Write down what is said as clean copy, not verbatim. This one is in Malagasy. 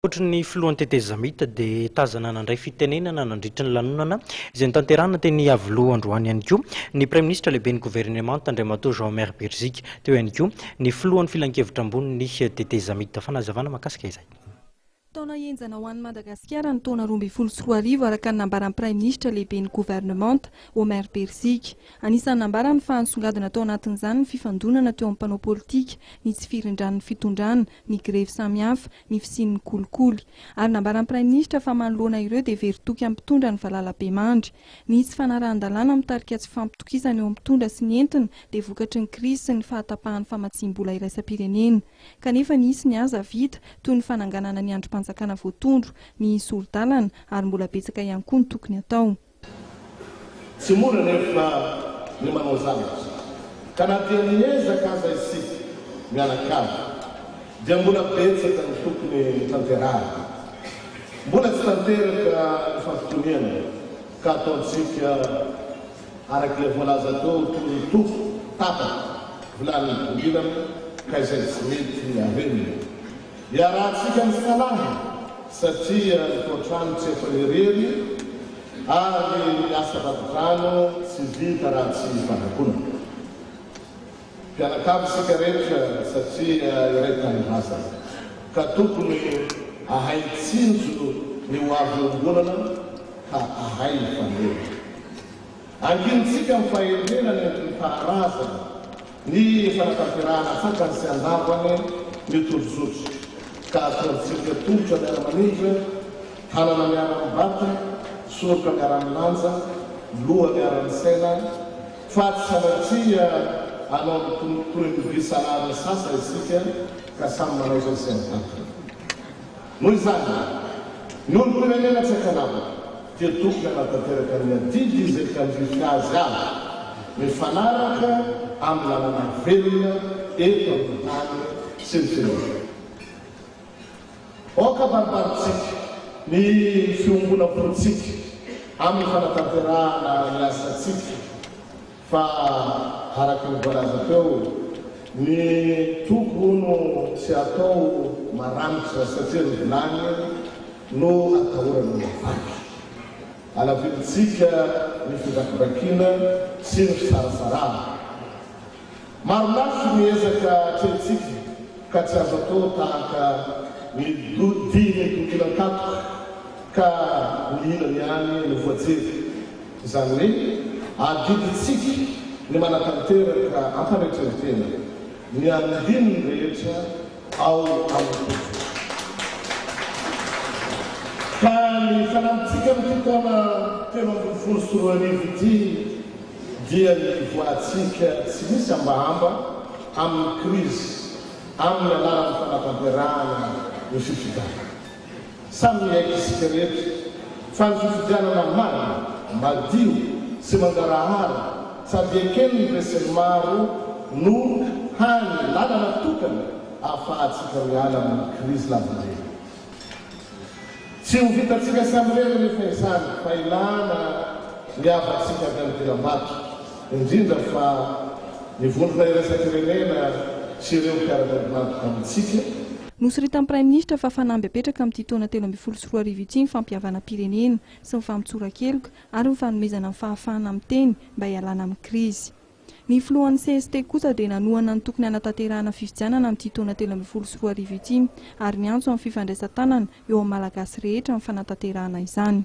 Ankoatry ny filohan'ny tetezamita dia tazana nandray fitenenana nandritry ny lanonana izay notanterahina teny Iavoloha androany ihany koa ny Praiminisitra lehiben'ny governemanta Andriamatoa Jean Omer Beriziky. Teo ihany koa ny filohan'ny filankevitra ambonin'ny tetezamita. Fanazavana mahakasika izay. Taona henjana ho an'i Madagasikara ny taona 2012 araka ny nambaran'ny Praiminisitra lehiben'ny governemanta, Omer Beriziky. Anisan'ny nambarany fa nisongadina tao anatin'izany ny fifandonana teo amin'ny mpanao politika, ny tsy firindran'ny fitondrana, ny grevy samihafa, ny fisian'ny kolikoly. Ary nambaran'ny Praiminisitra fa manoloana ireo dia very toky amin'ny mpitondra ny valalabemandry. Ny tsy fanarahan-dalàna mitarika tsy fampitokisana eo amin'ny mpitondra sy ny entiny dia vokatry ny krizy sy ny fahatapahan'ny famatsiam-bola iraisam-pirenena. Kanefa nisy ny aza vita, toy ny fananganana ny andrim-panjakana voatondro, ny sori-dalana, ary mbola betsaka ihany koa ny tokony hatao. Tsy mora anefa ny manao zavatra, ka na dia miezaka aza isika mianakavy dia mbola betsaka ny tokony tanterahina. Mbola tsy tanteraka ny fampitoniana ka ataontsika araka ilay voalaza teo toy ny toko tapaka vilany bolilana ka izay tsy mety arenina. Iarahantsika misalahy satria ny toatrano tsy efa irery ary ny asa vadi-drano tsy vita raha tsy ifanakonana. Mpianakavy isika rehetra satria iray tanindrazana ka tokony ahay hitsinjo ny ho avy iombonana ka ahay hifandona. Ankinintsika amin'ny fahendrena nentin'ny faharazana Ny fanatanterahana fakany sy andavany ny tondrozotra, ka ataontsika tongotra miara-manindra, tanana miara-mibata, soroka miara-milanja, loha miara-misaina, fa tsy sanatria hanao ny toy ny visalana sasa isika ka samy manao izay saim-pantany. Noho izany, ny olom-pirenena tsy ankanavaka dia tokony hanatanteraka ny adidy izay tandrify azy avy, mifanaraka amin'ny lalàna velona eto amin'ny tany sy ny firenena. Aoka habaribarintsika ny fiombonam-pontsika amin'ny fanatanterahana ny asantsika. Fa araka ny voalaza teo, ny toko hono tsy atao maranitra satria ny vilany no atahorana ho vaky. Alavirintsika ny fivakivakiana sy ny fisarasarahana. Marolafy ny ezaka atrehintsika ka tsy azo atao tahaka ny dihy midongilan-katoka ka ny ilany ihany no voajery. Izany hoe adidintsika ny manatanteraka am-panetren-tena ny andininy rehetra ao amin'ny Tompo. Ka ny fanambintsika amin'ity taona 2013 ity dia ny hivoahantsika tsy misy hambahamba amin'ny krizy amin'ny alalan'ny fanatanterahana ny fifidianana. Samy miaiky isika rehetra fa ny fifidianana marina, madio sy mangarahara sady eken'ny besinimaro no hany lalana tokana ahafahantsika miala amin'ny krizy lavorary. Tsy ho vitantsika samirery anefa izany fa ilana ny havantsika avy any dilambato, indrindra fa ny vondrona iraisam-pirenena sy ireo mpiara-miombon'antoka amintsika. Nosoritan'ny Praiminisitra fa fanamby apetraka amin'ity taona 2013 ity ny fampihavanam-pirenena sy ny famotsoran-keloka ary ny fanomezana ny fahafahana miteny mba hialana amin'ny krizy. Ny filohan'ny cst kosa dia nanohana ny tokony hanatanterahana fifidianana amin'ity taona 2013 ity ary miantso amin'ny fifandraisan-tanana eo amin'ny Malagasy rehetra amin'ny fanatanterahana izany.